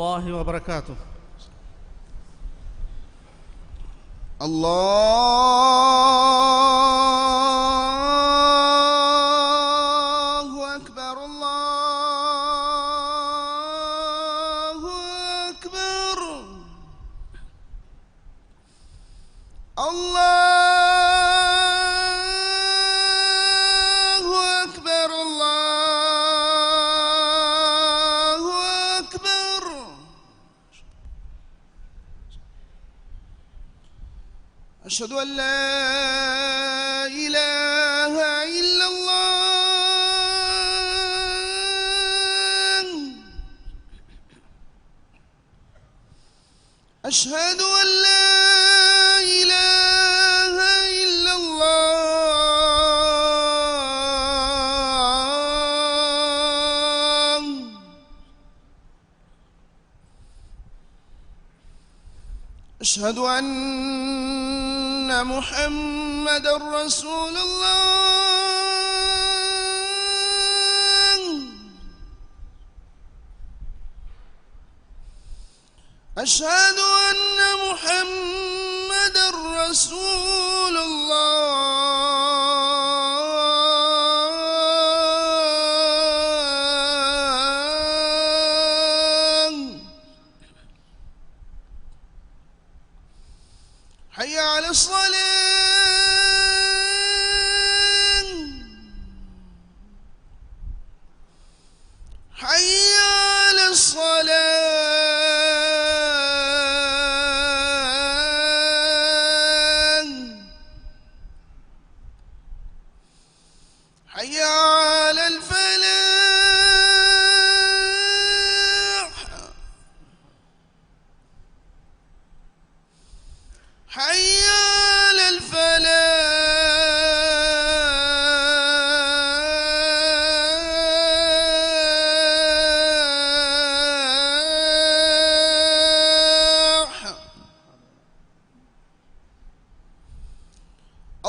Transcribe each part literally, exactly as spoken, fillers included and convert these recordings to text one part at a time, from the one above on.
الله وبركاته. الله أكبر، الله أكبر. الله أكبر، الله أكبر. أشهد أن لا إله إلا الله. أشهد أن لا إله إلا الله. أشهد أن محمدا رسول الله. أشهد أن محمدا رسول الله. حي على الصلاة. حي على الصلاة. حي على الفلاح. حي على الفلاح.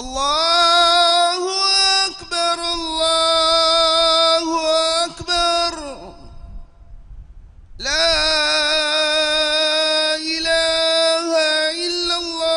الله أكبر، الله أكبر. لا إله إلا الله.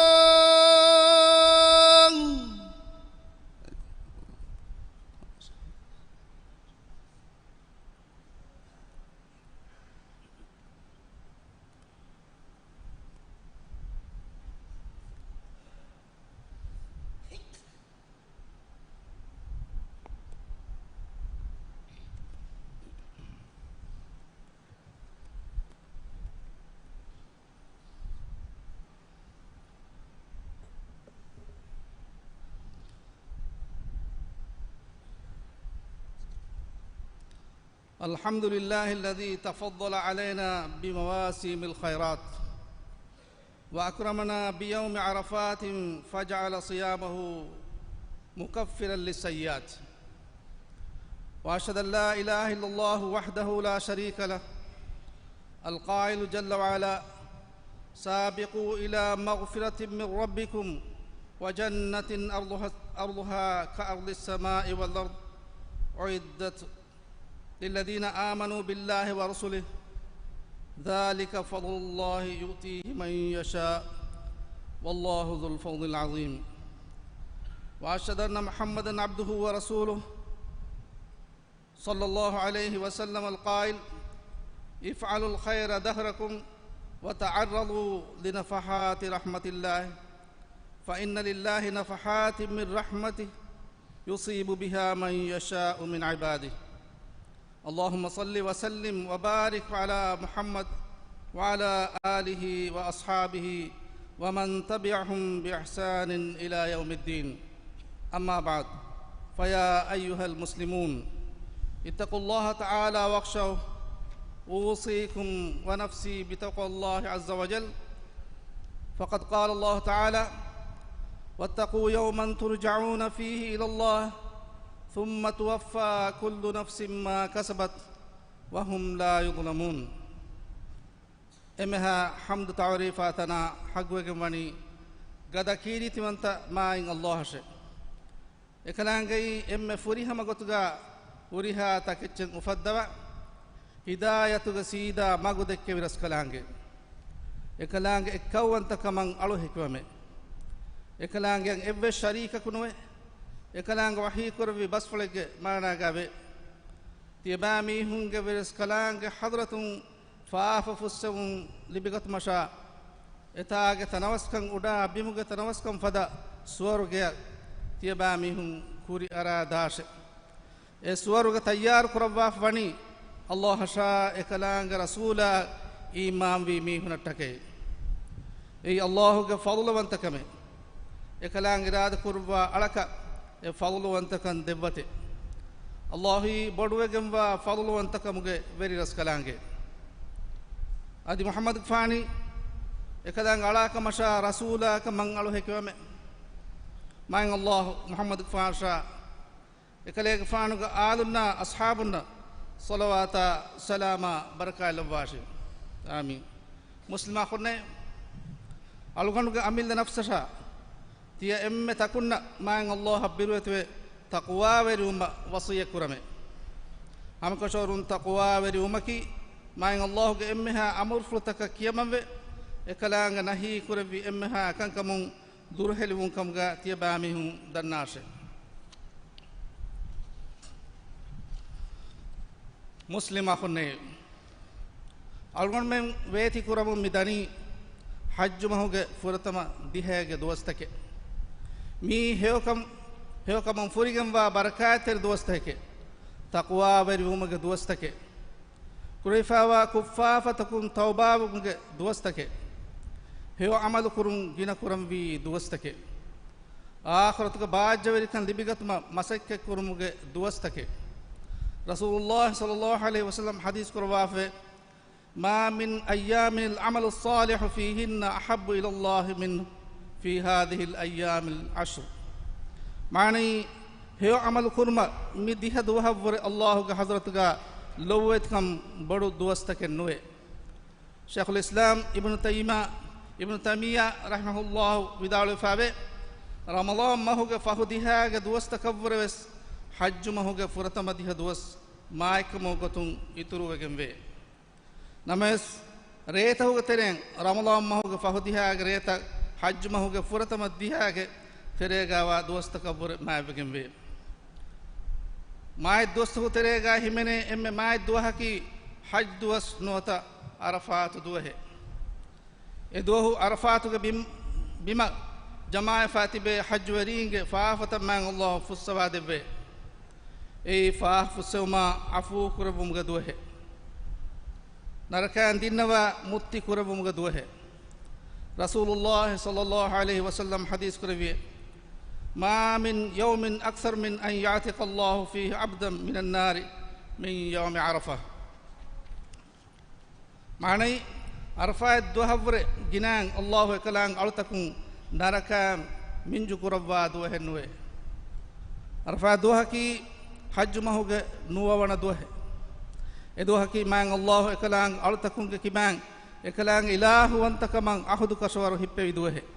الحمد لله الذي تفضل علينا بمواسم الخيرات، وأكرمنا بيوم عرفات فجعل صيامه مكفرا للسيئات. وأشهد أن لا إله إلا الله وحده لا شريك له، القائل جل وعلا: سابقوا إلى مغفرة من ربكم وجنة أرضها، أرضها كأرض السماء والأرض، أعدت للذين آمنوا بالله ورسله، ذلك فضل الله يؤتيه من يشاء، والله ذو الفضل العظيم. وأشهد أن محمدا عبده ورسوله، صلى الله عليه وسلم القائل: افعلوا الخير دهركم وتعرضوا لنفحات رحمة الله، فإن لله نفحات من رحمته يصيب بها من يشاء من عباده. اللهم صل وسلم وبارك على محمد وعلى آله وأصحابه ومن تبعهم بإحسان إلى يوم الدين. أما بعد، فيا أيها المسلمون، اتقوا الله تعالى واخشوه، أوصيكم ونفسي بتقوى الله عز وجل. فقد قال الله تعالى: واتقوا يوما ترجعون فيه إلى الله ثم توفى كل نفس ما كسبت وهم لا يظلمون. އެންމެހާ ޙަމްދު ތަޢުރީފާ ތަނާ ޙައްޤުވެގެން ވަނީ ގަދަ ކީރިތިވަންތަ މާތް ﷲ އަށެވެ. އެކަލާނގެއީ އެންމެ ފުރިހަމަ ގޮތުގަ ހުރިހާ ތަކެއްޗެއް އުފައްދަވާ، ހިދާޔަތުގެ ސީދާ މަގު ދެއްކެވި ރަސްކަލާނގެ، އެކަލާނގެ އެއްކައުވަންތަކަމަށް އަޅު ހެކިވަމެ. އެކަލާނގެއަށް އެއްވެސް ޝަރީކަކު ނުވެ. އެކަލާނގެ ވަޙީކުރެއްވި ބަސްފުޅެއްގެ މާނާގައިވޭ. ތިޔަބައިމީހުންގެ ވެރިރަސްކަލާނގެ ޙަޟްރަތުން ފާފަ ފުއްސެވުން ލިބިގަތުމަށާ، އެތާގެ ތަނަވަސްކަން އުޑާ ބިމުގެ ތަނަވަސްކަން ފަދަ ސުވަރުގެއަށް ތިޔަބައިމީހުން ކުރިއަރާ ދާށެ. އެ ސުވަރުގެ ތައްޔާރު ކުރައްވާފަ ވަނީ، އައްލާހަށާ އެކަލާނގެ ރަސޫލާ އީމާންވީ މީހުނަށްޓަކައި. އެއީ އައްލާހުގެ ފަޟުލުވަންތަކަމެއް. އެކަލާނގެ އިރާދަ ކުރުއްވާ އަޅަކަށް އެ ފަޟުލުވަންތަކަން ދެއްވަތެ. އައްލާހީ ބޮޑުވެގެންވާ ފަޟުލުވަންތަކަމުގެ ވެރި ރަސްކަލާނގެ. އަދި މުޙައްމަދުގެފާނީ އެކަލާނގެ އަޅާކަމަށާ ރަސޫލާކަމަށް އަޅު ހެކިވަމެ. މާތް އައްލާހު މުޙައްމަދުގެފާނަށާ އެކަލޭގެފާނުގެ އާލުންނާ އަޞްޙާބުންނަށް ޞަލަވާތާ ސަލާމާ ބަރަކާތް ލައްވާށި. އާމީން. މުސްލިމް އަޚުންނޭ، އަޅުގަނޑުގެ އަމިއްލަ ނަފްސަށާ ތިޔަ އެންމެ ތަކުންނަށް މާތް އައްލާހަށް ބިރުވެތިވެ ތަޤްވާވެރިވުމަށް ވަޞިއްޔަތް ކުރަމޭ. ހަމަކަށަވަރުން ތަޤްވާވެރިވުމަކީ މާތް އައްލާހުގެ އެންމެހާ އަމުރުފުޅުތަކަށް ކިޔަމަންވެ، އެކަލާނގެ ނަހީ ކުރެއްވި އެންމެހާ ކަންކަމުން ދުރުހެލިވުން ކަމުގަ ތިޔަބައިމީހުން ދަންނާށެ. މުސްލިމް އަޚުންނޭ، އަޅުގަނޑުމެން ވޭތި ކުރަމުން މި ދަނީ ޙައްޖު މަހުގެ ފުރަތަމަ ދިހައިގެ ދުވަސްތަކެއް. މީ ހެޔޮކަން، ހެޔޮކަމުން ފުރިގެންވާ ބަރަކާތްތެރި ދުވަސްތަކެކެއް، ތަޤްވާވެރިވުމުގެ ދުވަސްތަކެއް، ކުރެވިފައިވާ ކުށްފާފަތަކުން ތައުބާވުމުގެ ދުވަސްތަކެއް، ހެޔޮ ޢަމަލުކުރުން ގިނަކުރަންވީ ދުވަސްތަކެއް، އާޚިރަތުގެ ބާއްޖަވެރިކަން ލިބިގަތުމަށް މަސައްކަތްކުރުމުގެ ދުވަސްތަކެއް. ރަސޫލުﷲ ޞައްލަﷲ ޢަލައިހި ވަސައްލަމް ޙަދީޘް ކުރައްވާފައި، ما من أيام العمل الصالح فيهن أحب إلى الله من في هذه الأيام العشر. މާނައީ، ހެޔޮ ޢަމަލު ކުރުމަށް މި ދިހަ ދުވަހަށްވުރެ އައްލާހުގެ ޙަޟްރަތުގަ ލޮބުވެތިކަން ބޮޑު ދުވަސްތަކެއް ނުވޭ. ޝައިޚުލް އިސްލާމް އިބްނު ތައިމާ، އިބްނު ތައިމިއްޔާ ރަޙިމަހުﷲ ވިދާޅުވެފައިވޭ، ރަމަޟާން މަހުގެ ފަހު ދިހައިގެ ދުވަސްތަކަށްވުރެވެސް ޙައްޖު މަހުގެ ފުރަތަމަ ދިހަ ދުވަސް މާތްކަމުގެ ގޮތުން އިތުރުވެގެންވޭ. ނަމަވެސް، ރޭތަކުގެ ތެރެއިން ރަމަޟާން މަހުގެ ފަހު ދިހައިގެ ރޭތައް ޙައްޖު މަހުގެ ފުރަތަމަ ދިހައިގެ ތެރޭގައިވާ ދުވަސްތަކަށްވުރެ މާތްވެގެންވޭ. މާތް ދުވަސްތަކުގެ ތެރޭގައި ހިމެނޭ އެންމެ މާތް ދުވަހަކީ ޙައްޖު ދުވަސް ނުވަތަ ޢަރަފާތު ދުވަހެއް. އެ ދުވަހު ޢަރަފާތުގެ ބިމް-، ބިމަށް ޖަމާވެފަ ތިބޭ ޙައްޖުވެރީންގެ ފާފަތައް މާތް އައްލާހު ފުއްސަވާ ދެއްވޭ. އެއީ ފާފަ ފުއްސެވުމާ ޢަފޫ ކުރެއްވުމުގެ ދުވަހެއް. ނަރަކައިން ދިންނަވާ މުއްތި ކުރެއްވުމުގެ ދުވަހެއް. ރަސޫލުﷲ ޞައްލަﷲ ޢަލައިހި ވަސައްލަމް ޙަދީޘް ކުރެއްވި، ما من يوم أكثر من أن يعتق الله فيه عبدا من النار من يوم عرفة. މާނައީ، ޢަރަފާތް ދުވަހަށްވުރެ ގިނައިން އައްލާހު އެކަލާނގެ އަޅުތަކުން ނަރަކައިން މިންޖު ކުރައްވާ ދުވަހެއް ނުވޭ. ޢަރަފާތް ދުވަހަކީ ޙައްޖު މަހުގެ ނުވަވަނަ ދުވަހެއް. އެ ދުވަހަކީ މާތް އައްލާހު އެކަލާނގެ އަޅުތަކުންގެ ކިބައިން އެކަލާނގެ އިލާހުވަންތަކަމަށް ޢަހުދު ކަށަވަރު ހިއްޕެވި ދުވަހެއް.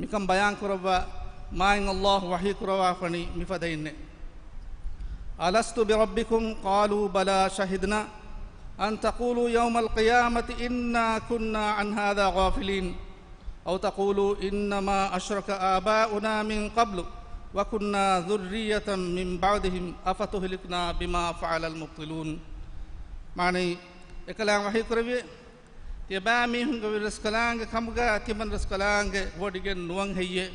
މިކަން ބަޔާން ކުރައްވާ، މާތް އައްލާހު ވަޙީ ކުރައްވާފަނީ މިފަދައިންނޭ. ألست بربكم؟ قالوا بلى شهدنا أن تقولوا يوم القيامة إنا كنا عن هذا غافلين أو تقولوا إنما أشرك آباؤنا من قبل وكنا ذرية من بعدهم أفتهلكنا بما فعل المبطلون. މާނައީ، އެކަލާނގެ ވަޙީ ކުރެއްވި، ތިޔަބައިމީހުންގެ ވެރިރަސްކަލާނގެ ކަމުގަ ތިމަން ރަސްކަލާނގެ ވޮޑިގެން ނުވަން ހެއްޔޭ؟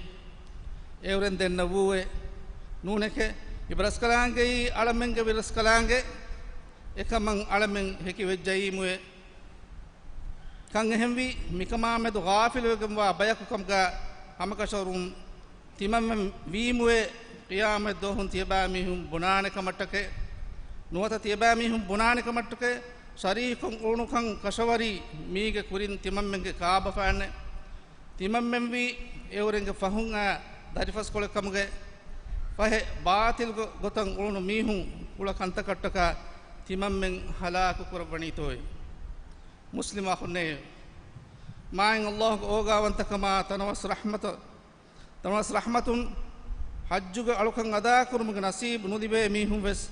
އެއުރެން ދެންނެވޫއޭ. ނޫނެކޭ، އިބަރަސްކަލާނގެއީ އަޅަމެންގެ ވެރިރަސްކަލާނގެ އެކަމަށް އަޅަމެން ހެކިވެއްޖައީމުއޭ. ކަން އެހެންވީ، މިކަމާމެދު ޣާފިލުވެގެންވާ ބަޔަކު ކަމުގަ ހަމަކަށަވަރުން ތިމަންމެން ވީމުއޭ، ޤިޔާމަތް ދުވަހުން ތިޔަބައިމީހުން ބުނާނެ ކަމަށްޓަކައި، ނުވަތަ ތިޔަބައިމީހުން ބުނާނެ ކަމަށްޓަކައި، ޝަރީކުން އުޅުނުކަން ކަށަވަރީ މީގެ ކުރިން ތިމަންމެންގެ ކާބަފާންނެއް. ތިމަންމެންވީ އެއުރެންގެ ފަހުން އާ ދަރިފަސްކޮޅެއް ކަމުގައި، ފަހެ ބާޠިލް ގޮ-، ގޮތަށް އުޅުނު މީހުން ކުޅަ ކަންތަކަށްޓަކާ ތިމަންމެން ހަލާކު ކުރައްވަނީތޯއޭ؟ މުސްލިމް އަޚުންނޭ، މާތް އައްލާހުގެ އޯގާވަންތަކަމާ ތަނަވަސް ރަޙްމަތަށް، ތަނަވަސް ރަޙްމަތުން ޙައްޖުގެ އަޅުކަން އަދާކުރުމުގެ ނަސީބު ނުލިބޭ މީހުން ވެސް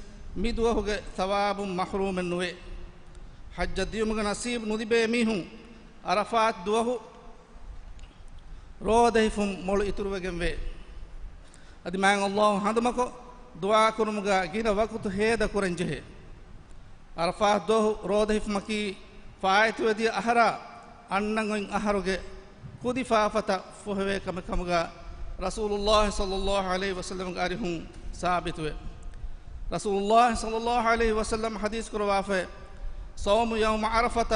މި ދުވަހުގެ ސަވާބުން މަޙްރޫމެއް ނުވޭ. ޙައްޖަށް ދިޔުމުގެ ނަސީބު ނުލިބޭ މީހުން ޢަރަފާތް ދުވަހު ރޯދަ ހިފުން މޮޅު އިތުރުވެގެންވޭ. އަދި މާތް ﷲ ހަނދުމަކޮށް ދުޢާ ކުރުމުގަ ގިނަ ވަގުތު ހޭދަ ކުރަން ޖެހޭ. ޢަރަފާތް ދުވަހު ރޯދަ ހިފުމަކީ ފާއިތުވެދިޔަ އަހަރާ އަންނަ އޮތް އަހަރުގެ ކުދި ފާފަތައް ފޮހެވޭ ކަމެއް ކަމުގަ ރަސޫލުﷲ ޞައްލަﷲ ޢަލައިހި ވަސައްލަމްގެ އަރިހުން ސާބިތުވޭ. ރަސޫލުﷲ ޞައްލަﷲ ޢަލައިހި ވަސައްލަމް ޙަދީޘް ކުރައްވާފައި، صوم يوم عرفة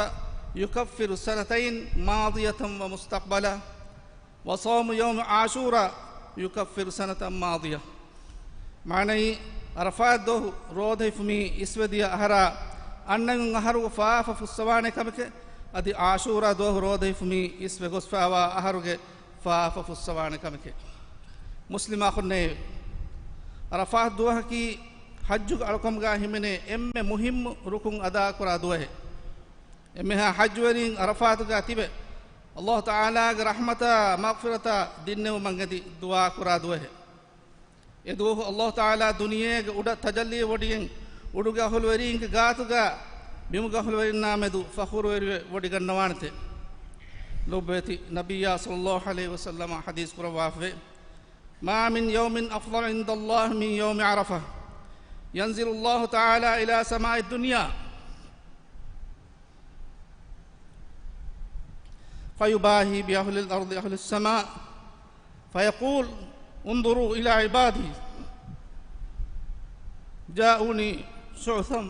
يكفر سنتين ماضية ومستقبلة، وصوم يوم عاشوراء يكفر سنة ماضية. މާނައީ، ޢަރަފާތް ދުވަހު ރޯދަ ހިފުމީ އިސްވެދިޔަ އަހަރާ އަންނަ އޮތް އަހަރުގެ ފާފަ ފުއްސަވާނެ ކަމެކޭ، އަދި ޢާޝޫރާ ދުވަހު ރޯދަ ހިފުމީ އިސްވެ ގޮސްފައިވާ އަހަރުގެ ފާފަ ފުއްސަވާނެ ކަމެކޭ. މުސްލިމް އަޚުންނޭ، ޢަރަފާތް ދުވަހަކީ ޙައްޖުގެ އަޅުކަމުގަ ހިމެނޭ އެންމެ މުހިއްމު ރުކުން އަދާކުރާ ދުވަހެއް. އެންމެހާ ޙައްޖުވެރިން ޢަރަފާތުގަ ތިބެ، ﷲ ތަޢާލާގެ ރަޙްމަތާ މަޣްފިރަތާ ދިންނެވުމަށް އެދި ދުޢާ ކުރާ ދުވަހެއް. އެ ދުވަހު ﷲ ތަޢާލާ ދުނިޔޭގެ އުޑަށް ތަޖައްލީ ވޮޑިގެން، އުޑުގެ އަހުލުވެރީންގެ ގާތުގަ ބިމުގެ އަހުލުވެރިންނާ މެދު ފަޚުރުވެރިވެ ވޮޑިގަންނަވާނެތެ. ލޮބުވެތި ނަބިއްޔާ ޞައްލަﷲ ޢަލައިހި ވަސައްލަމަ ޙަދީޘް ކުރައްވާފައި، ما من يوم أفضل عند الله من يوم عرفة، ينزل الله تعالى إلى سماء الدنيا، فيباهي بأهل الأرض أهل السماء، فيقول: انظروا إلى عبادي، جاءوني شعثا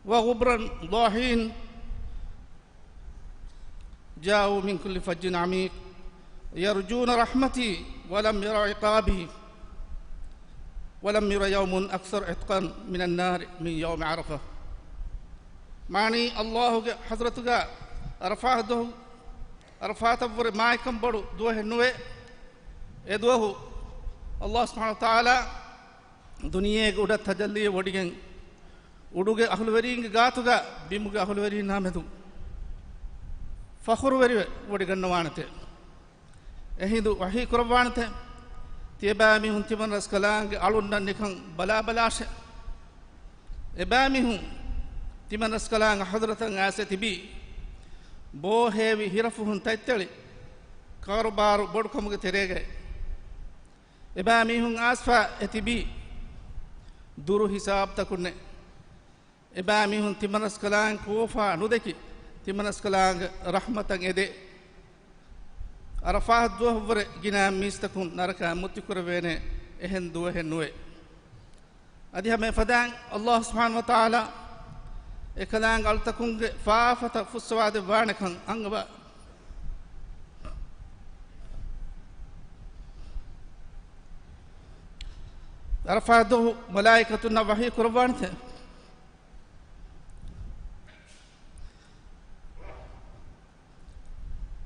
وغبرا ضاحين، جاءوا من كل فج عميق، يرجون رحمتي ولم يروا عقابي، ولم ير يوم أكثر عتقا من النار من يوم عرفة. މާނައީ، ﷲ ގެ ޙަޟްރަތުގަ ޢަރަފާތު ދުވަހު، ޢަރަފާތަށްވުރެ މާތްކަން ބޮޑު ދުވަހެއް ނުވޭ. އެ ދުވަހު ﷲ ސުބްޙާނަހޫ ވަތަޢާލާ ދުނިޔޭގެ އުޑަށް ތަޖައްލީ ވޮޑިގެން، އުޑުގެ އަހުލުވެރީންގެ ގާތުގަ ބިމުގެ އަހުލުވެރީންނާ މެދު ފަޚުރުވެރިވެ ވޮޑިގަންނަވާނެތެ. އެހިނދު ވަޙީ ކުރައްވާނެތެ، ތިޔަބައިމީހުން ތިމަން ރަސްކަލާނގެ އަޅުންނަށް ނިކަން ބަލާބަލާށެ. އެބައިމީހުން ތިމަން ރަސްކަލާނގެ ޙަޟްރަތަށް އައިސް އެ ތިބީ، ބޯހޭވި ހިރަފުހުން ތަތްތެޅި، ކާރުބާރު ބޮޑުކަމުގެ ތެރޭގައި. އެބައިމީހުން އައިސްފަ އެ ތިބީ، ދުރު ހިސާބުތަކުންނެ. އެބައިމީހުން ތިމަން ރަސްކަލާނގެ ކޯފާ ނުދެކި، ތިމަން ރަސްކަލާނގެ ރަޙްމަތަށް އެދޭ. ޢަރަފާތު ދުވަހަށްވުރެ ގިނަ މީސްތަކުން ނަރަކައިން މުއްތިކުރެވޭނެ އެހެން ދުވަހެއް ނުވޭ. އަދި ހަމަ އެފަދައިން ﷲ ސުބްޙާނަހޫ ވަތަޢާލާ އެކަލާނގެ އަޅުތަކުންގެ ފާފަތައް ފުއްސަވާދެއްވާނެކަން އަންގަވާ. ޢަރަފާތު ދުވަހު މަލާއިކަތުންނަށް ވަޙީ ކުރައްވާނެތެ.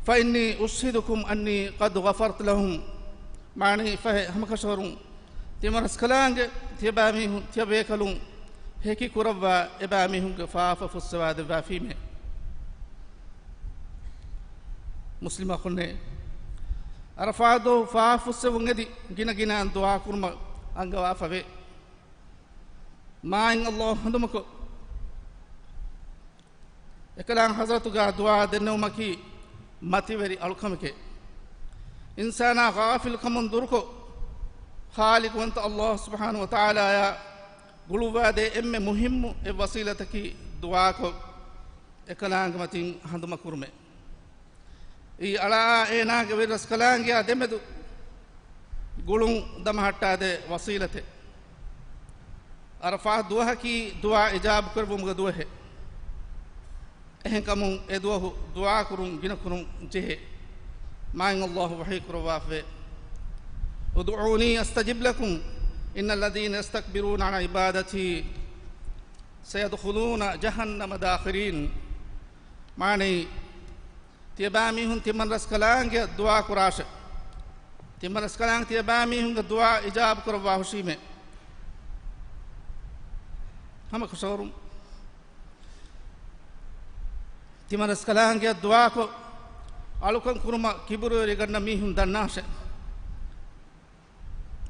فإني أشهدكم أني قد غفرت لهم. މާނައީ ފަހެ ހަމަކަށަވަރުން ތިމަން ރަސްކަލާނގެ ތިޔަބައިމީހުން ތިޔަބޭކަލުން ހެކި ކުރައްވާ އެބައިމީހުންގެ ފާފަ ފުއްސަވާދެއްވާފީމޭ. މުސްލިމް އަޚުންނޭ، ޢަރަފާތު ދުވަހު ފާފަ ފުއްސެވުން އެދި ގިނަ ގިނައިން ދުޢާ ކުރުމަށް އަންގަވާފަވޭ. މާތް ﷲ ހަނދުމަކޮށް، އެކަލާނގެ ޙަޟްރަތުގަ ދުޢާ ދެންނެވުމަކީ މަތިވެރި އަޅުކަމެކޭ. އިންސާނާ ޣާފިލްކަމުން ދުރުކޮށް، ޚާލިޤުވަންތަ ﷲ ސުބްޙާނަހޫ ވަތަޢާލާއާ ގުޅުއްވާދޭ އެންމެ މުހިއްމު އެއް ވަސީލަތަކީ ދުޢާކޮށް، އެކަލާނގެ މަތިން ހަނދުމަކުރުމޭ. އެއީ އަޅާއާ އޭނާގެ ވެރި ރަސްކަލާނގެއާ ދެމެދު ގުޅުން ދަމަހައްޓާދޭ ވަސީލަތެއް. ޢަރަފާތު ދުވަހަކީ ދުޢާ އިޖާބަކުރެއްވުމުގެ ދުވަހެއް. އެހެންކަމުން އެ ދުވަހު ދުޢާކުރުން ގިނަކުރުން ޖެހޭ. މާތް ﷲ ވަޙީ ކުރައްވާފަވޭ، ادعوني أستجب لكم، إن الذين يستكبرون عن عبادتي سيدخلون جهنم داخرين. މާނައީ، ތިޔަބައިމީހުން ތިމަން ރަސްކަލާނގެއަށް ދުޢާކުރާށެ. ތިމަން ރަސްކަލާނގެ ތިޔަބައިމީހުންގެ ދުޢާ އިޖާބަކުރައްވާ ހުށީމޭ. ހަމަކަށަވަރުން ތިމަން ރަސްކަލާނގެއަށް ދުޢާކޮށް، އަޅުކަން ކުރުމަށް ކިބުރުވެރިގަންނަ މީހުން ދަންނާށެ.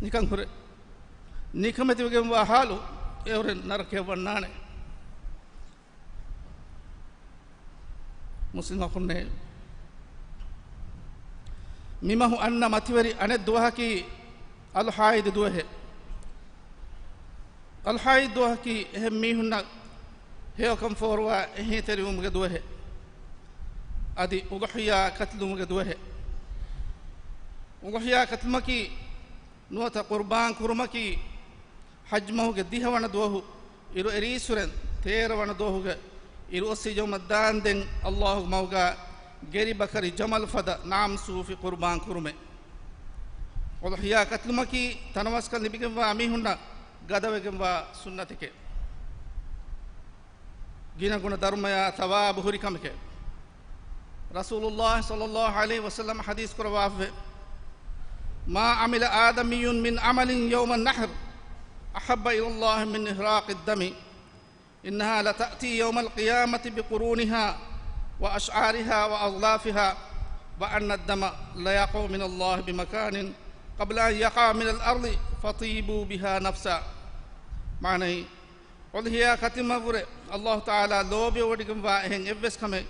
ނިކަން ކުރޭ. ނިކަމެތިވެގެންވާ ހާލު އެއުރެން ނަރަކަޔަށް ވަންނާނެ. މުސްލިމް އަޚުންނޭ، މިމަހު އަންނަ މަތިވެރި އަނެއް ދުވަހަކީ އަލްޙާއިދު ދުވަހެއް. އަލްޙާއިދު ދުވަހަކީ އެހެން މީހުންނަށް ހެޔޮކަން ފޯރުވާ އެހީތެރިވުމުގެ ދުވަހެއް. އަދި އުޟުޙިޔާ ކަތިލުމުގެ ދުވަހެއް. އުޟުޙިޔާ ކަތިލުމަކީ ނުވަތަ ޤުރުބާން ކުރުމަކީ ޙައްޖު މަހުގެ ދިހަވަނަ ދުވަހު އިރު އެރީސުރެން ތޭރަވަނަ ދުވަހުގެ އިރު އޮއްސި ޖަމަށް ދާންދެން އައްލާހުގެ މަގުގާ ގެރި ބަކަރި ޖަމަލް ފަދަ ނާމް ސޫފި ޤުރުބާން ކުރުމެއް. އުޟުޙިޔާ ކަތިލުމަކީ ތަނަވަސްކަން ލިބިގެންވާ މީހުންނަށް ގަދަވެގެންވާ ސުންނަތެކެއް. ގިނަގުނަ ދަރުމަޔާ ޘަވާބު ހުރި ކަމެކެވެ. ރަސޫލުﷲ ޞައްލަﷲ ޢަލައިހި ވަސައްލަމަ ޙަދީޘް ކުރައްވާފައިވޭ، "ما عمل آدمي من عمل يوم النحر أحب إلى الله من إهراق الدم، إنها لتأتي يوم القيامة بقرونها وأشعارها وأظلافها، وأن الدم ليقع من الله بمكان قبل أن يقع من الأرض فطيبوا بها نفسا." މާނައީ، އުޟުޙިޔާ ކަތިލުމަށްވުރެ އައްލާހު ތަޢާލާ ލޯބިވޮޑިގެންވާ އެހެން އެއްވެސް ކަމެއް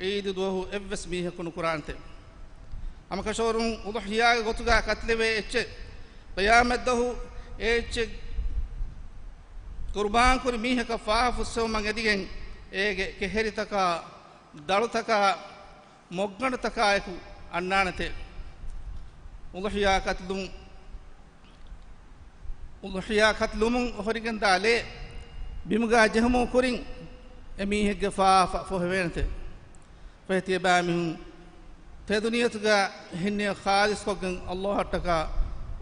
ޢީދު ދުވަހު އެއްވެސް މީހަކު ނުކުރާނެތެވެ. ހަމަކަށަވަރުން އުޟުޙިޔާގެ ގޮތުގާ ކަތިލެވޭ އެއްޗެއް، ޤިޔާމަތްދުވަހު އެ އެއްޗެއް ޤުރުބާންކުރި މީހަކަށް ފާހަ ފުއްސެވުމަށް އެދިގެން އޭގެ ކެހެރިތަކާ، ދަޅުތަކާ، މޮށްގަނޑުތަކާއެކު އަންނާނެތެވެ. އުޟުޙިޔާ ކަތިލުން، އުޟުޙިޔާ ކަތިލުމުން އޮހޮރިގެންދާ ލޭ ބިމުގާ ޖެހުމުގެ ކުރިން އެ މީހެއްގެ ފާފަ ފޮހެވޭނެތެވެ. ފަހެ ތިޔަބައިމީހުން ތެދު ނިޔަތުގާ އެހެން ނިޔަތް ޚާލިޞްކޮށްގެން އައްލާހަށްޓަކާ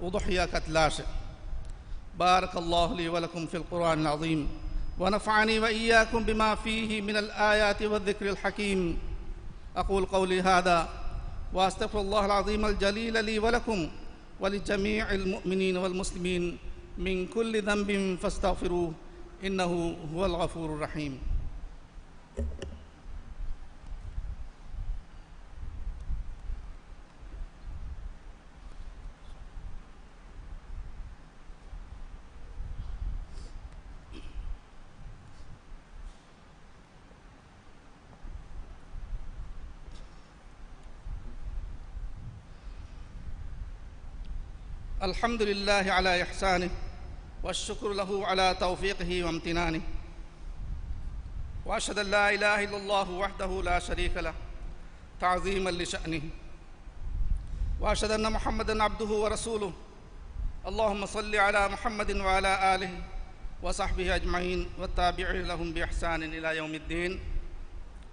އުޟުޙިޔާ ކަތިލާށެވެ. بارك الله لي ولكم في القرآن العظيم، ونفعني وإياكم بما فيه من الآيات والذكر الحكيم. أقول قولي هذا، وأستغفر الله العظيم الجليل لي ولكم ولجميع المؤمنين والمسلمين من كل ذنب فاستغفروه، إنه هو الغفور الرحيم. الحمد لله على إحسانه، والشكر له على توفيقه وامتنانه، وأشهد أن لا إله إلا الله وحده لا شريك له تعظيما لشأنه، وأشهد أن محمدا عبده ورسوله. اللهم صل على محمد وعلى آله وصحبه أجمعين والتابعين لهم بإحسان إلى يوم الدين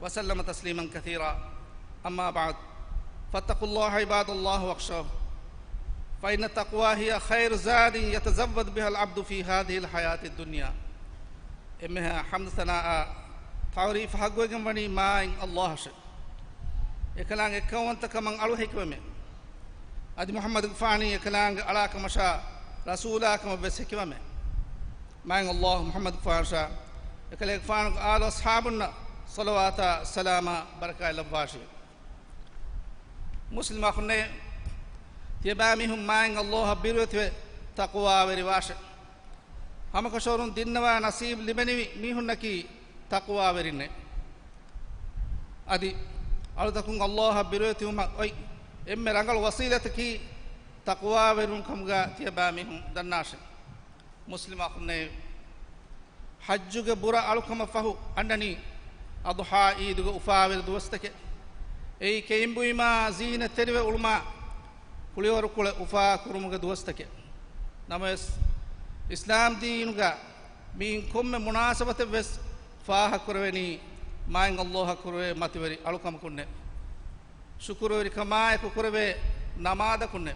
وسلم تسليما كثيرا. أما بعد، فاتقوا الله عباد الله واخشوه، فإن التقوى هي خير زاد يتزود بها العبد في هذه الحياة الدنيا. އެންމެހާ ޙަމްދު ސަނާއާ ތަޢުރީފް ޙައްޤުވެގެން ވަނީ މާތް އައްލާހަށެވެ. އެކަލާނގެ އެއްކައުވަންތަކަމަށް އަޅު ހެކިވަމެވެ. އަދި މުޙައްމަދުގެފާނީ އެކަލާނގެ އަޅާކަމަށާ ރަސޫލާކަމަށްވެސް ހެކިވަމެވެ. މާތް އައްލާހު މުޙައްމަދުގެފާނަށާ އެކަލޭގެފާނުގެ އާލު އަޞްޙާބުންނަށް ޞަލަވާތާ ސަލާމާ ބަރަކާތް ލައްވާށި. މުސްލިމް އަޚުންނޭ، ތިޔަބައިމީހުން މާތް އައްލާހަށް ބިރުވެތިވެ ތަޤްވާވެރިވާށެވެ. ހަމަކަށަވަރުން ދިންނަވާ ނަސީބު ލިބެނިވި މީހުންނަކީ ތަޤްވާވެރިންނޭ. އަދި އަޅުތަކުން އައްލާހަށް ބިރުވެތިވުމަށް އޮތް އެންމެ ރަނގަޅު ވަސީލަތަކީ ތަޤްވާވެރިވުން ކަމުގަ ތިޔަބައިމީހުން ދަންނާށެވެ. މުސްލިމް އަޚުންނޭ، ޙައްޖުގެ ބުރަ އަޅުކަމަށް ފަހު އަންނަނީ އަޟްޙާ ޢީދުގެ އުފާވެރި ދުވަސްތަކެއް. އެއީ ކެއިންބުއިމާ ޒީނަތްތެރިވެ އުޅުމާ، ކުޅިވަރުކޮޅެއް އުފާކުރުމުގެ ދުވަސްތަކެއް. ނަމަވެސް، އިސްލާމްދީނުގަ މިއިން ކޮންމެ މުނާސަބަތެއްވެސް ފާހަގަކުރެވެނީ މާތް އައްލާހަށް ކުރެވޭ މަތިވެރި އަޅުކަމަކުންނޭ. ޝުކުރުވެރިކަމާއެކު ކުރެވޭ ނަމާދަކުންނޭ.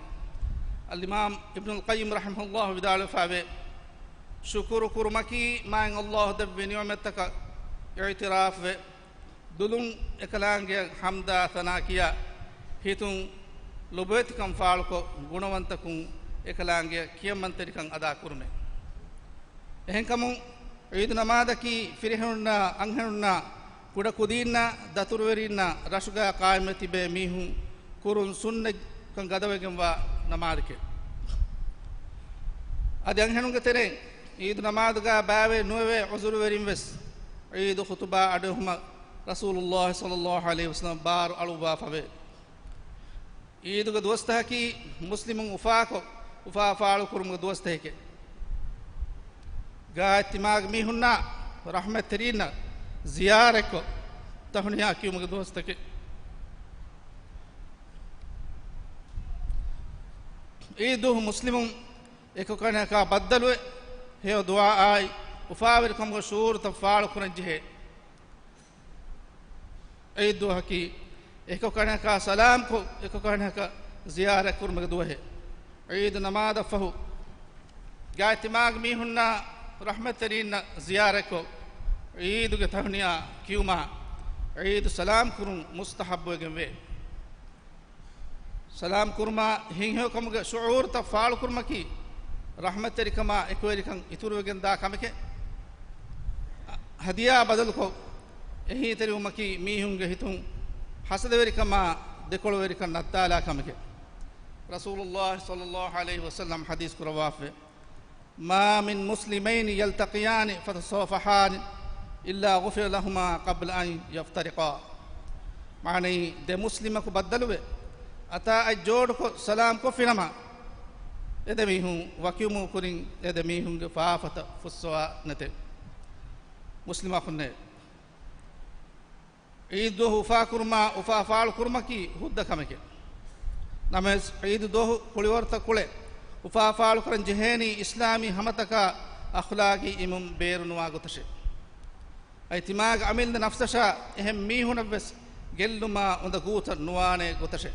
އަލްއިމާމް އިބްނުލް ޤައްޔިމް ރަޙިމަހުﷲ ވިދާޅުވެފައިވޭ، ޝުކުރު ކުރުމަކީ މާތް އައްލާހު ދެއްވި ނިޢުމަތްތަކަށް އިޢުތިރާފުވެ، ދުލުން އެކަލާނގެއަށް ޙަމްދާ ޘަނާ ކިޔާ، ހިތުން ލޮބުވެތިކަން ފާޅުކޮށް، ގުނަވަންތަކުން އެކަލާނގެއަށް ކިޔަމަންތެރިކަން އަދާކުރުމޭ. އެހެންކަމުން، ޢީދު ނަމާދަކީ ފިރިހެނުންނާ އަންހެނުންނާ ކުޑަކުދީންނާ ދަތުރުވެރީންނާ ރަށުގާ ޤާއިމްވެ ތިބޭ މީހުން ކުރުން ސުންނަތްކަން ގަދަވެގެންވާ ނަމާދެކެވެ. އަދި އަންހެނުންގެ ތެރެއިން ޢީދު ނަމާދުގާ ބައިވެރި ނުވެވޭ ޢުޛުރުވެރިން ވެސް ޢީދު ޚުޠުބާ އަޑުއެހުމަށް ރަސޫލުﷲ ޞައްލަﷲ ޢަލައިހި ވަސައްލަމަ ބާރު އަޅުއްވާފަވޭ. ޢީދުގެ ދުވަސްތަކަކީ މުސްލިމުން އުފާކޮށް، އުފާ ފާޅުކުރުމުގެ ދުވަސްތަކެކޭ. ގާތް ތިމާގެ މީހުންނާ ރަޙްމަތްތެރީންނަށް ޒިޔާރަތްކޮށް، ތަހުނިޔާ ކިޔުމުގެ ދުވަސްތަކެއް. ޢީދު މުސްލިމުން އެކަކަނިކާ ބައްދަލުވެ، ހެޔޮ ދުޢާއާއި އުފާވެރިކަމުގެ ޝުޢޫރުތައް ފާޅުކުރަން ޖެހޭ. ޢީދު ދުވަހަކީ އެކަކަނިކާ ސަލާމްކޮށް، އެކަކަނިކަ ޒިޔާރަތް ކުރުމުގެ ދުވަހެއް. ޢީދު ނަމާދަށްފަހު، ގާތް ތިމާގެ މީހުންނާ ރަޙްމަތްތެރީންނަށް ޒިޔާރަތްކޮށް، ޢީދުގެ ތަހުނިޔާ ކިޔުމާ، ޢީދު ސަލާމް ކުރުން މުސްތަޙައްބުވެގެންވޭ. ސަލާމް ކުރުމާ ހިތްހެޔޮކަމުގެ ޝުޢޫރުތައް ފާޅުކުރުމަކީ، ރަޙްމަތްތެރިކަމާ އެކުވެރިކަން އިތުރުވެގެންދާ ކަމެކޭ. ހަދިޔާ ބަދަލުކޮށް، އެހީތެރިވުމަކީ މީހުންގެ ހިތުން ޙަސަދަވެރިކަމާ ދެކޮޅުވެރިކަން ނައްތާލާ ކަމެކޭ. ރަސޫލުﷲ ޞައްލަﷲ ޢަލައިހި ވަސައްލަމަ ޙަދީޘް ކުރައްވާފަވޭ، ما من مسلمين يلتقيان فتصافحان إلا غفر لهما قبل أن يفترقا. މާނައީ، ދެ މުސްލިމަކު ބައްދަލުވެ، އަތާ އަތް ޖޯޑުކޮށް ސަލާމް ކޮށްފިނަމަ، އެ ދެ މީހުން ވަކިވުމުގެ ކުރިން އެ ދެ މީހުންގެ ފާފަތައް ފުއްސަވާ ނެތޭ. މުސްލިމް އަޚުންނޭ! ޢީދު ދުވަހު އުފާކުރުމާ، އުފާ ފާޅުކުރުމަކީ ހުއްދަ ކަމެކޭ. ނަމަވެސް، ޢީދު ދުވަހު ކުޅިވަރުތައް ކުޅެ، އުފާ ފާޅުކުރަން ޖެހޭނީ އިސްލާމީ ހަމަތަކާ އަޚްލާގީ އިމުން ބޭރުނުވާ ގޮތަށޭ. އަދި ތިމާގެ އަމިއްލަ ނަފްސަށާ އެހެން މީހުނަށްވެސް ގެއްލުމާ އުނދަގޫތައް ނުވާނޭ ގޮތަށޭ.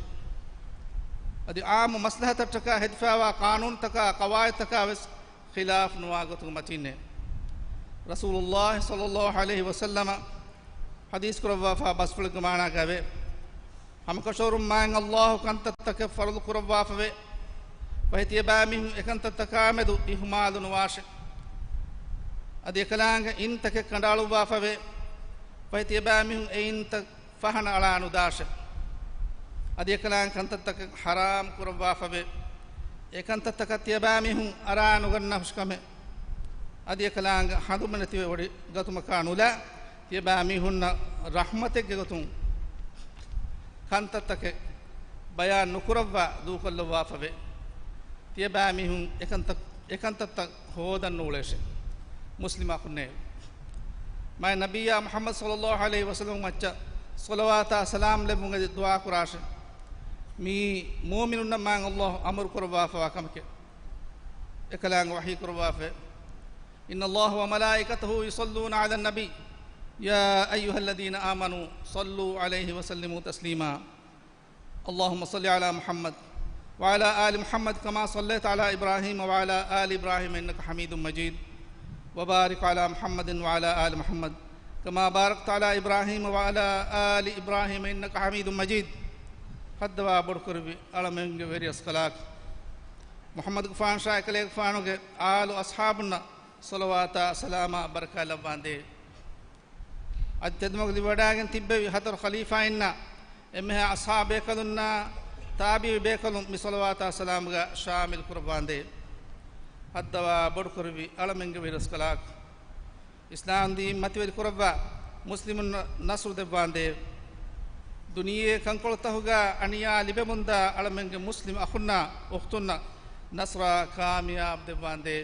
އަދި ޢާއްމު މަސްލަހަތަށްޓަކާ ހެދިފައިވާ ޤާނޫނުތަކާ ޤަވާޢިދުތަކާ ވެސް ޚިލާފް ނުވާ ގޮތުގެ މަތީންނޭ. ރަސޫލުﷲ ޞައްލަﷲ ޢަލައިހި ވަސައްލަމަ ޙަދީޘް ކުރައްވާފާ ބަސްފުޅެއްގެ މާނާގައިވޭ، ހަމަކަށަވަރުން މާތް ﷲ ކަންތައްތަކެއް ފަރުޟު ކުރައްވާފަވޭ، ފަހެ ތިޔަބައިމީހުން އެކަންތައްތަކާމެދު އިހުމާލު ނުވާށޭ. އަދި އެކަލާނގެ އިންތަކެއް ކަނޑައަޅުއްވާފަވޭ، ފަހެ ތިޔަބައިމީހުން އެ އިންތައް ފަހަނަ އަޅާ ނުދާށޭ. އަދި އެކަލާނގެ ކަންތައްތަކެއް ޙަރާމް ކުރައްވާފަވޭ، އެ ކަންތައްތަކަށް ތިޔަބައިމީހުން އަރާ ނުގަންނަ ހުށިކަމެއް. އަދި އެކަލާނގެ ހަނދުމަނެތިވެ ވޮޑިގަތުމަކާ ނުލާ، ތިޔަބައިމީހުންނަށް ރަޙްމަތެއްގެ ގޮތުން ކަންތައްތަކެއް ބަޔާން ނުކުރައްވާ ދޫކޮށްލައްވާފަވޭ. ތިޔަބައިމީހުން އެކަންތައް، އެކަންތައްތައް ހޯދަން ނޫޅޭށޭ. މުސްލިމް އަޚުންނޭ! މާތް ނަބިއްޔާ މުޙައްމަދު ޞައްލަﷲ ޢަލައިހި ވަސައްލަމަ މައްޗަށް ޞަލަވާތާ ސަލާމް ލެއްވުން އެދި ދުޢާ ކުރާށޭ. މިއީ މުއުމިނުންނަށް މާތް ﷲ އަމުރު ކުރައްވާފަވާ ކަމެކޭ. އެކަލާނގެ ވަޙީ ކުރައްވާފަ، إن الله وملائكته يصلون على النبي يا أيها الذين آمنوا صلوا عليه وسلموا تسليما. اللهم صل على محمد وعلى آل محمد كما صليت على إبراهيم وعلى آل إبراهيم إنك حميد مجيد. وبارك على محمد وعلى آل محمد كما باركت على إبراهيم وعلى آل إبراهيم إنك حميد مجيد. ހައްދަވާ ބޮޑުކުރެއްވި އަޅަމެންގެ ވެރި އަސްކަލާކޮ، މުޙައްމަދުގެފާނު ޝާ އެކަލޭގެފާނުގެ އާލު އަޞްޙާބުންނަށް ޞަލަވާތާ ސަލާމާ ބަރަކާތް ލައްވާނދޭ. އަދި ތެދުމަގު ލިބިވަޑައިގެން ތިއްބެވި ހަތަރު ޚަލީފާއިންނާ އެންމެހާ އަޞްޙާބު ބޭކަލުންނާ ތާބިޢީ ބޭކަލުން މި ޞަލަވާތާ ސަލާމުގަ ޝާމިލް ކުރައްވާނދޭ. ހައްދަވާ ބޮޑުކުރެއްވި އަޅަމެންގެ ވެރި އަސްކަލާކޮ، އިސްލާމް ދީން މަތިވެރި ކުރައްވާ، މުސްލިމުންނަށް ނަޞްރު ދެއްވާނދޭ. ދުނިޔެ ކަންކޮޅުތަކުގަ އަނިޔާ ލިބެމުންދާ އަޅަމެންގެ މުސްލިމް އަޚުންނާ އުޚްތުންނަށް ނަޞްރާ ކާމިޔާބު ދެއްވާނދޭ.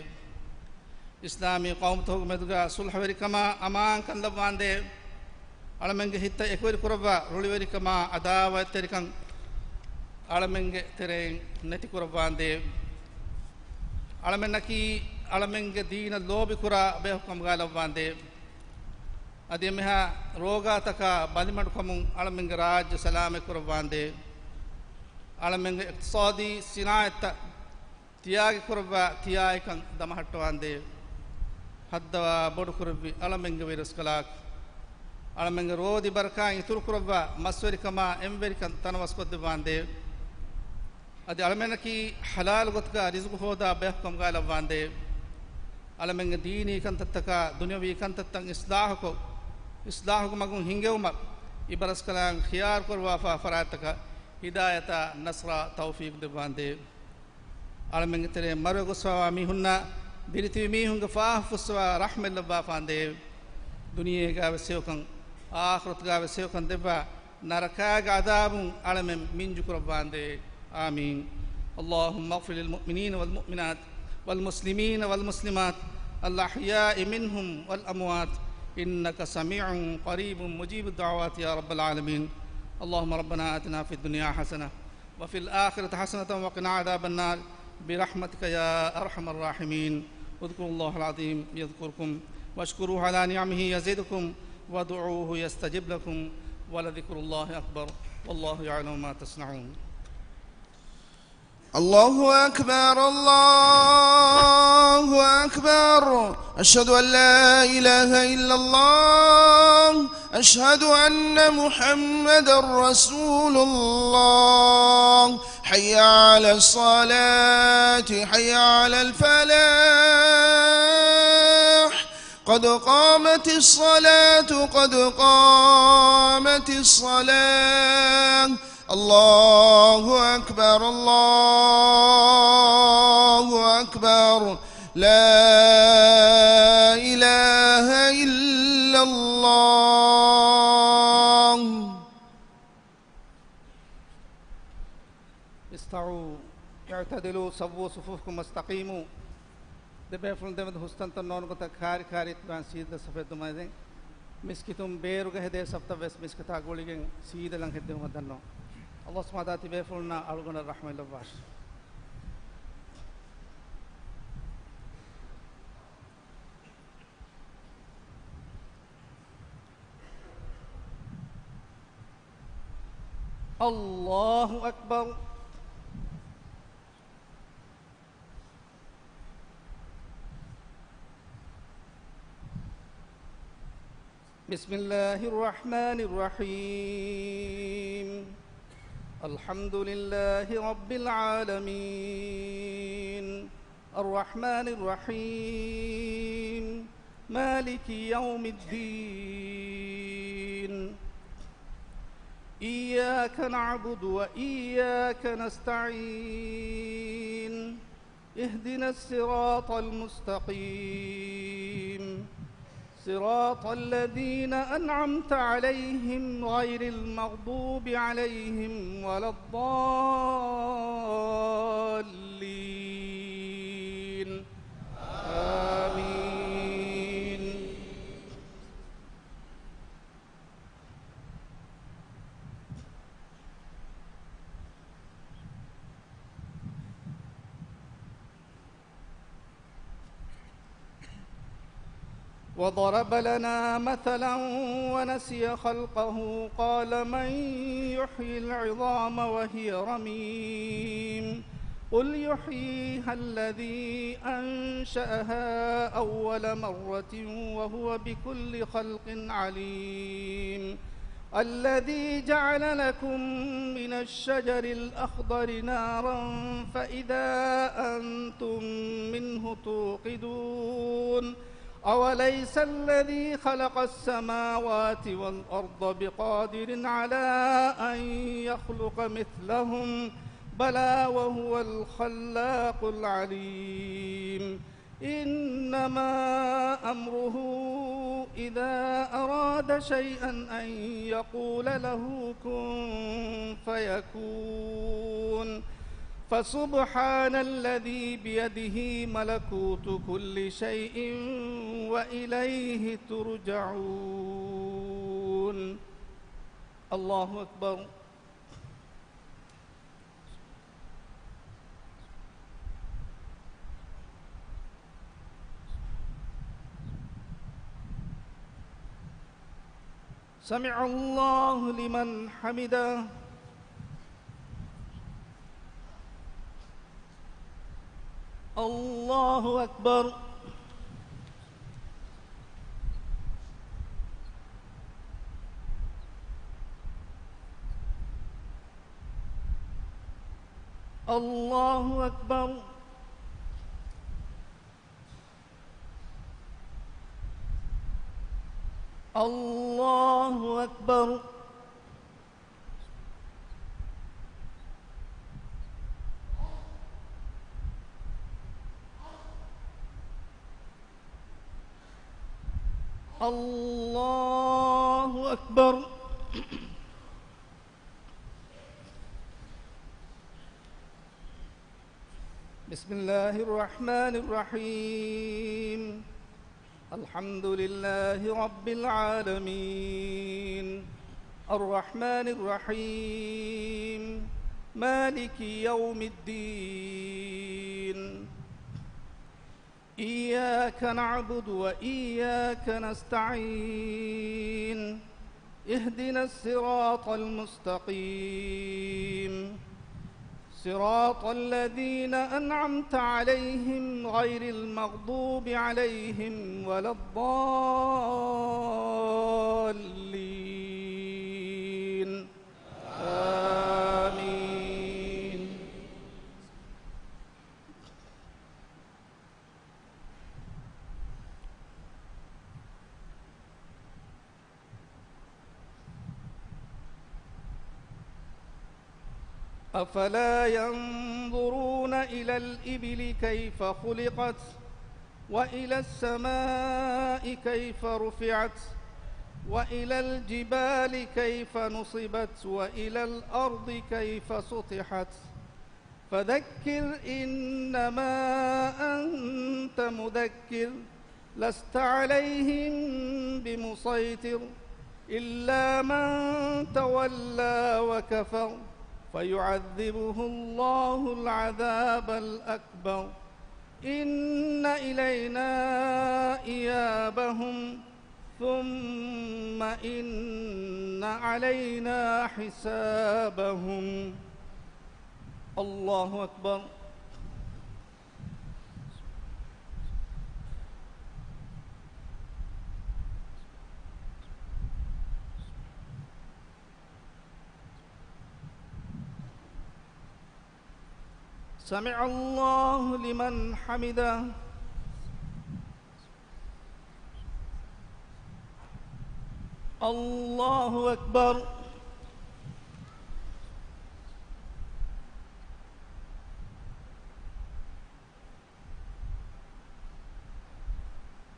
އިސްލާމީ ޤައުމުތަކުގެ މެދުގަ ޞުލްޙަވެރިކަމާ އަމާންކަން ލައްވާނދޭ. އަޅަމެންގެ ހިތްތައް އެކުވެރި ކުރައްވާ، ރުޅިވެރިކަމާ ޢަދާވަތްތެރިކަން އަޅަމެންގެ ތެރެއިން ނެތި ކުރައްވާނދޭ. އަޅަމެންނަކީ އަޅަމެންގެ ދީނަށް ލޯބިކުރާ ބަޔަކު ކަމުގަ ލައްވާނދޭ. އަދި އެންމެހާ ރޯގާތަކާ ބަލިމަޑުކަމުން އަޅަމެންގެ ރާއްޖެ ސަލާމަތް ކުރައްވާނދޭ. އަޅަމެންގެ އިޤްތިޞާދީ ޞިނާޢަތްތައް ތިޔާގި ކުރައްވާ ތިޔާއިކަން ދަމަހައްޓަވާނދޭ. ހައްދަވާ ބޮޑުކުރެއްވި އަޅަމެންގެ ވެރި އަސްކަލާކޮ، އަޅަމެންގެ ރޯދި ބަރަކާތް އިތުރު ކުރައްވާ މަސްވެރިކަމާ އެންވެރިކަން ތަނަވަސްކޮށްދެއްވާނދޭ. އަދި އަޅަމެންނަކީ ޙަލާލު ގޮތުގަ ރިޒުޤު ހޯދާ ބަޔަކު ކަމުގަ ލައްވާނދޭ. އަޅަމެންގެ ދީނީ ކަންތައްތަކާ ދުނިޔަވީ ކަންތައްތައް އިޞްލާޙުކޮށް، އިޞްލާޙުގެ މަގުން ހިންގެވުމަށް އިބަރަސްކަލާނގެ ޚިޔާރު ކުރައްވާފާ ފަރާތްތަކަށް ހިދާޔަތާ ނަޞްރާ ތައުފީޤު ދެއްވާނދޭ. އަޅަމެންގެ ތެރެއިން މަރުވެ ގޮސްފަވާ މީހުންނަށް ބިރިތިބި މީހުންގެ ފާހަށް ފުއްސަވާ ރަޙްމަތް ލައްވާފާނދޭވެ. ދުނިޔޭގައިވެސް ހެޔޮކަން، އާޚިރަތުގައިވެސް ހެޔޮކަން ދެއްވާ، ނަރަކާގެ ޢަޛާބުން އަޅަމެން މިންޖުކުރައްވާނދޭވެ. آمين. اللهم اغفر للمؤمنين والمؤمنات والمسلمين والمسلمات الأحياء منهم والأموات إنك سميع قريب مجيب الدعوات يا رب العالمين. اللهم ربنا آتنا في الدنيا حسنة وفي الآخرة حسنة وقنا عذاب النار برحمتك يا أرحم الراحمين. اذكروا الله العظيم يذكركم واشكروه على نعمه يزدكم وادعوه يستجب لكم ولذكر الله أكبر والله يعلم ما تصنعون. الله أكبر، الله أكبر. أشهد أن لا إله إلا الله. أشهد أن محمدا رسول الله. حي على الصلاة، حي على الفلاح. قد قامت الصلاة، قد قامت الصلاة. الله أكبر، الله أكبر. لا إله إلا الله. استووا اعتدلوا سووا صفوفكم واستقيموا. ދެބޭފުޅުން ދެމެދު ހުސްތަންތަން ނޯންގޮތަށް ކާރި ކާރީ ތިބާން ސީދަ ސަފެއް ދުމައިދެން. މިސްކިތުން ބޭރުގަ ހެދޭ ސަފްތައް ވެސް މިސްކިތާ ގުޅިގެން ސީދަލަން ހެއްދެވުމަށް ދަންނަވަން. ﷲ ސުބްޙާނަހޫ ވަތަޢާލާ ތިބޭފުޅުންނާ އަޅުގަނޑަށް ރަޙްމަތް ލައްވާށި. الله أكبر. بسم الله الرحمن الرحيم. الحمد لله رب العالمين. الرحمن الرحيم. مالك يوم الدين. إياك نعبد وإياك نستعين. اهدنا الصراط المستقيم. صراط الذين أنعمت عليهم غير المغضوب عليهم ولا الضالين. آمين. وضرب لنا مثلا ونسي خلقه قال من يحيي العظام وهي رميم قل يحييها الذي أنشأها أول مرة وهو بكل خلق عليم. الذي جعل لكم من الشجر الأخضر نارا فإذا أنتم منه توقدون. أوليس الذي خلق السماوات والأرض بقادر على أن يخلق مثلهم؟ بلى وهو الخلاق العليم. إنما أمره إذا أراد شيئا أن يقول له كن فيكون. فسبحان الذي بيده ملكوت كل شيء وإليه ترجعون. الله أكبر. سمع الله لمن حمده. الله أكبر. الله أكبر. الله أكبر. الله أكبر. بسم الله الرحمن الرحيم. الحمد لله رب العالمين. الرحمن الرحيم. مالك يوم الدين. إياك نعبد وإياك نستعين. اهدنا الصراط المستقيم. صراط الذين أنعمت عليهم غير المغضوب عليهم ولا الضالين. آمين. أفلا ينظرون إلى الإبل كيف خلقت وإلى السماء كيف رفعت وإلى الجبال كيف نصبت وإلى الأرض كيف سطحت. فذكر إنما أنت مذكر لست عليهم بمسيطر إلا من تولى وكفر فيعذبه الله العذاب الأكبر إن إلينا إيابهم ثم إن علينا حسابهم. الله أكبر. سمع الله لمن حمده. الله أكبر.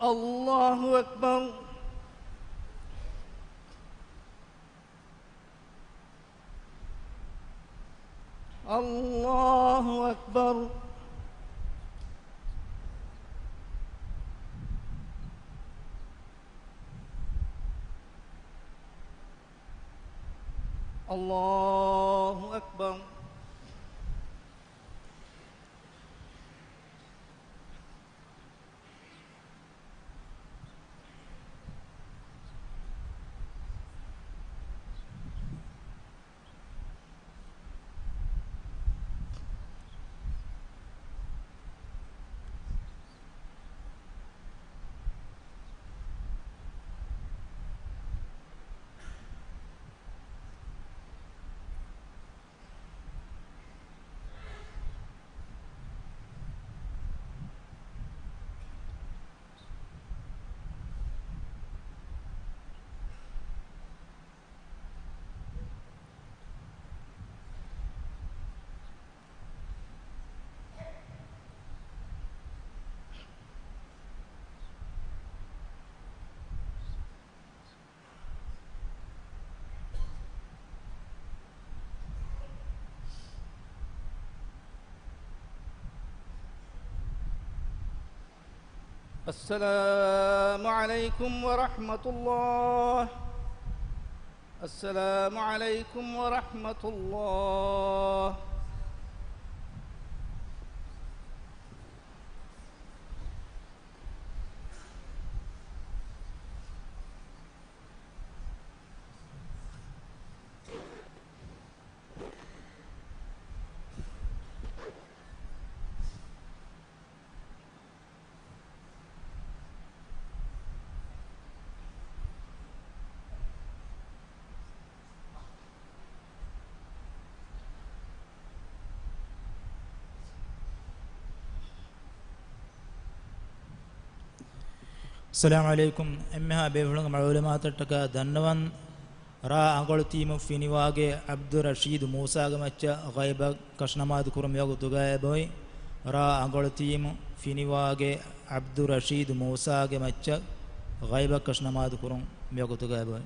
الله أكبر. الله أكبر. الله أكبر. السلام عليكم ورحمة الله. السلام عليكم ورحمة الله. السلام عليكم. އެންމެހާ ބޭފުޅުންގެ މަޢުލޫމާތަށްޓަކާ ދަންނަވަން، ރ އަނގަޅު ޓީމު ފިނިވާގޭ ޢަބްދުއްރަޝީދު މޫސާގެ މައްޗަށް ޣައިބަށް ކަށުނަމާދު ކުރުމުގެ ވަގުތު ދުގައި އެބައޮތް. ރ އަނގަޅު ޓީމު ފިނިވާގޭ ޢަބްދުއްރަޝީދު މޫސާގެ މައްޗަށް ޣައިބަށްކަށި ނަމާދު ކުރުން މިވަގުތުގައި އެބަ